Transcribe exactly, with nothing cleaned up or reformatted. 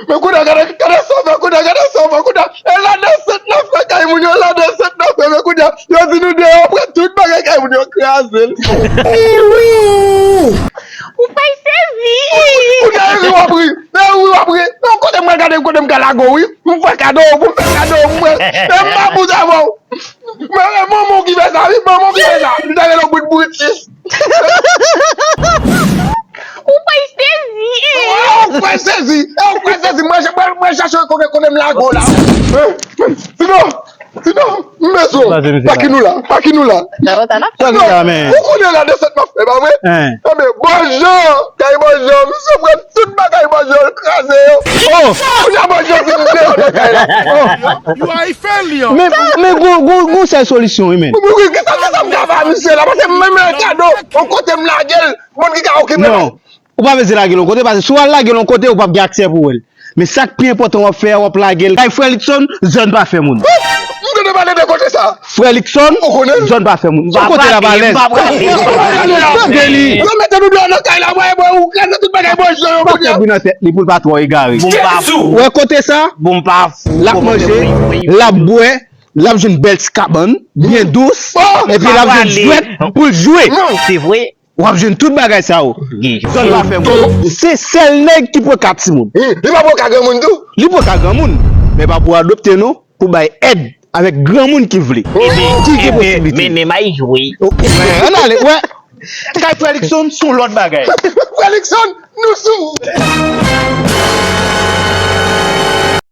Men kounye a, gade, gade sa w fè, kounye a, gade sa w fè, kounye a. E la desant n ap fè kay moun yo, la desant n ap fè, men kounye a, yo di nou deyò, pran tout bagay kay moun yo, kraze l. Ewi! Ou fè sezi! Kounye a, e ri w ap ri, e ri w ap ri. Non, kote m pral gade, kote m ka lage w, wi. M fè kado, m fè kado, m fè. E m pa bout avè w. Men e manman w ki fè sa, wi, manman w ki fè sa. Li ta rele w bout britis. Ou fè sezi! Ou fè sezi, ou fè sezi. Mwen, mwen, mwen chache kote, kote m lage w la. Sinon, sinon, m bezwen w. Pa ki nou la, pa ki nou la. Sa ki la, men. Ou konnen la desant m ap fè, pa vre? Hein. Anben, Bonjan, kay Bonjan, misye pran tout bagay Bonjan, l kraze yo. Oh! Kounye a Bonjan fin deyò nan kay la. You are a failure. Men, men gon, gon, gon sèl solisyon, wi, men. Wi, wi, kisa, kisa m ka fè a misye la? Paske m menm nan kado, yon kote m lage l, moun ki ka okipe l. Non. Ou pa bezwen lage l yon kote, paske si w al lage l yon kote, ou p ap gen aksè pou wè l. Men sa k pi enpòtan w ap fè a, w ap lage l kay frè Luckson, zòn pa fè moun. M tande pale de kote sa. Frè Luckson, Ou konnen l? Zòn pa fè moun. Sou kote la pa alèz. Tande li. Yo mete nou deyò nan kay la, mwen, mwen, ou kraze tout bagay Bonjan yo, Pa kounye a. fè bri nan tèt li pou l pa twò egare. Boum pa fou. Wè kote sa, Boum pa fou. l ap manje, l ap bwè, l ap jwenn bèl ti kabann, byen dous, Oh! epi l ap jwenn jwèt pou l jwe. Se vre. W ap jwenn tout bagay sa yo. Gen. Zòn pa fè moun. Se sèl nèg ki pran ka timoun. Li pa pran ka granmoun tou? Li pran ka granmoun, men pa pou adopte non, pou bay èd avèk granmoun ki vle. Ki gen posiblite. Men men may jwe. Ann ale, wè. Kay frè Luckson, se yon lòt bagay. Frè Luckson, nou sou.